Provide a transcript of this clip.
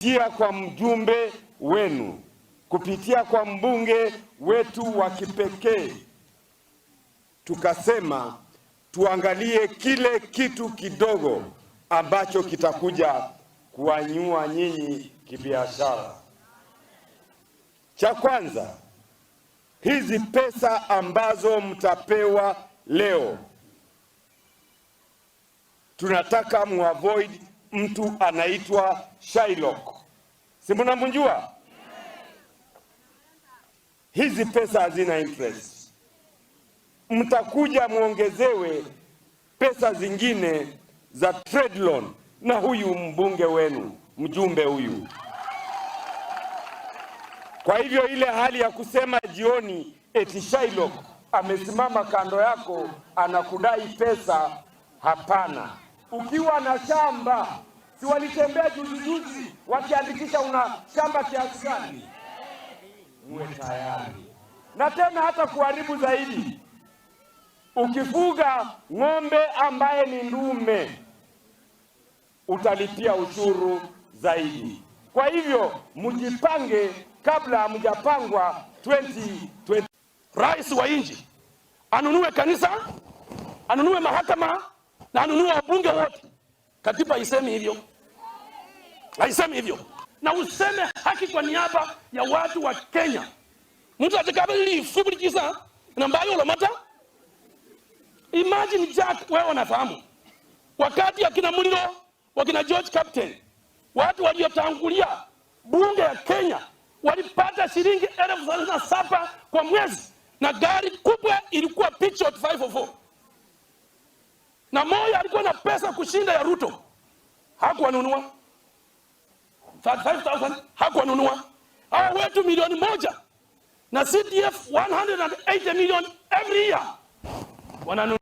Kupitia kwa mjumbe wenu, kupitia kwa mbunge wetu wa kipekee, tukasema tuangalie kile kitu kidogo ambacho kitakuja kuwanyua nyinyi kibiashara. Cha kwanza, hizi pesa ambazo mtapewa leo, tunataka muavoid mtu anaitwa Shylock. Si mnamjua? Hizi pesa hazina interest, mtakuja muongezewe pesa zingine za trade loan na huyu mbunge wenu, mjumbe huyu. Kwa hivyo ile hali ya kusema jioni eti Shylock amesimama kando yako anakudai pesa, hapana. Ukiwa na shamba, si walitembea juzi juzi wakiandikisha una shamba kiasi gani? Muwe tayari. Na tena hata kuharibu zaidi, ukifuga ng'ombe ambaye ni ndume utalipia ushuru zaidi. Kwa hivyo mjipange kabla hamjapangwa 2020. Rais wa nchi anunue kanisa, anunue mahakama na anunue wabunge wote. Katiba haisemi hivyo, haisemi hivyo. Na useme haki kwa niaba ya watu wa Kenya. Mtu atakabili lifubulikiza na mbayo ulamata. Imagine Jack, wewe unafahamu wakati akina Muliro, wakina George Captain, watu waliotangulia bunge ya Kenya walipata shilingi 37,000 kwa mwezi, na gari kubwa ilikuwa Peugeot 504 na Moi alikuwa na pesa kushinda ya Ruto, hakuwanunua 35,000, hakuwanunua. Hawa wetu 1 milioni na CDF 180 million every year wananunuliwa.